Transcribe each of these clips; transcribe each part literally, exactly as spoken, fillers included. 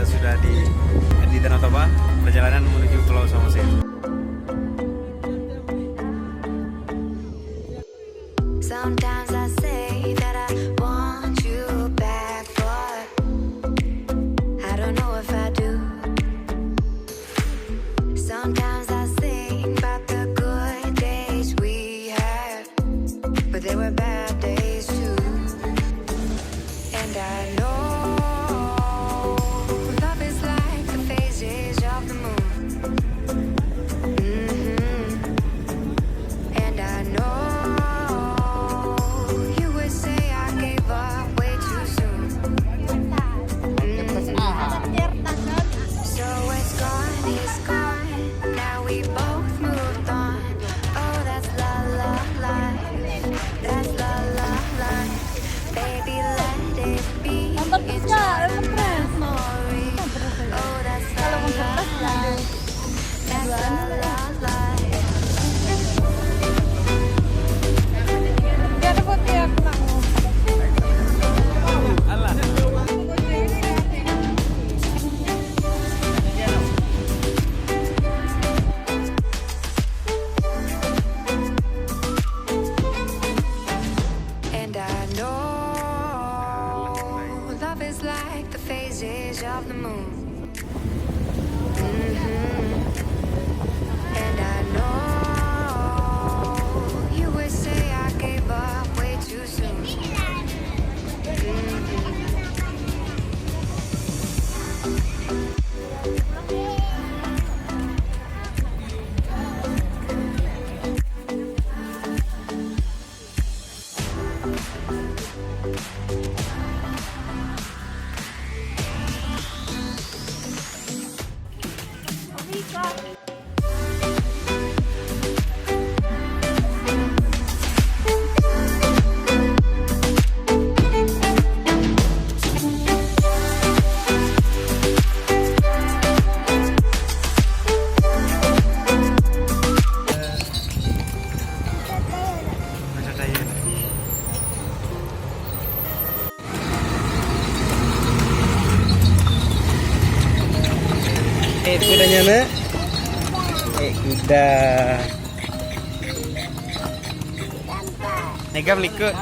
Sudah di, di Danau Toba, perjalanan menuju Pulau Samosir. Sometimes I say that I want you back, but I don't know if I do. Sometimes I think about the good days we had, but there were bad days too. And I know love is like the phases of the moon. Mm-hmm. And I know you would say I gave up way too soon. Mm-hmm. So what's gone is gone. Now we both moved on. Oh, that's la la life. That's la la life. Baby, let it be. Enjoy the memory. Oh, that's la la life. That's la la life. And I know love is like the phases of the moon. Mm-hmm. And I know you would say I gave up way too soon. Mm-hmm. Eh, kuda nyan, eh? Eh, kuda. Negam likot.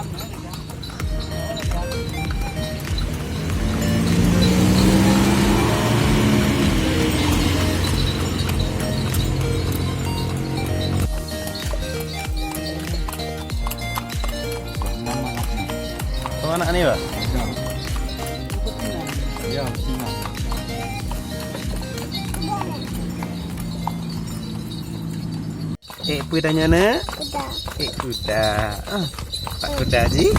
Sama anak ni, Pak? Ya. Ya, singa. Eh, peue tanyoe na? Kuda. Eh, kuda. Ah, pak kuda jih.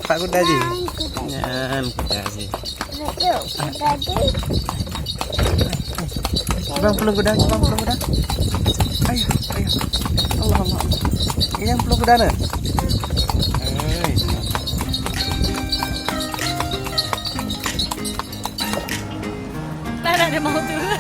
Pak kuda jih. Nyan kuda. Nyan kuda jih. Yuk, kuda jih. Bang, peuleueng kuda, bang, peuleueng kuda. Ayo, ayo. Allah, Allah, Allah. Ini yang peuleueng kuda na? Hei. Dah, dah, dia mau turun.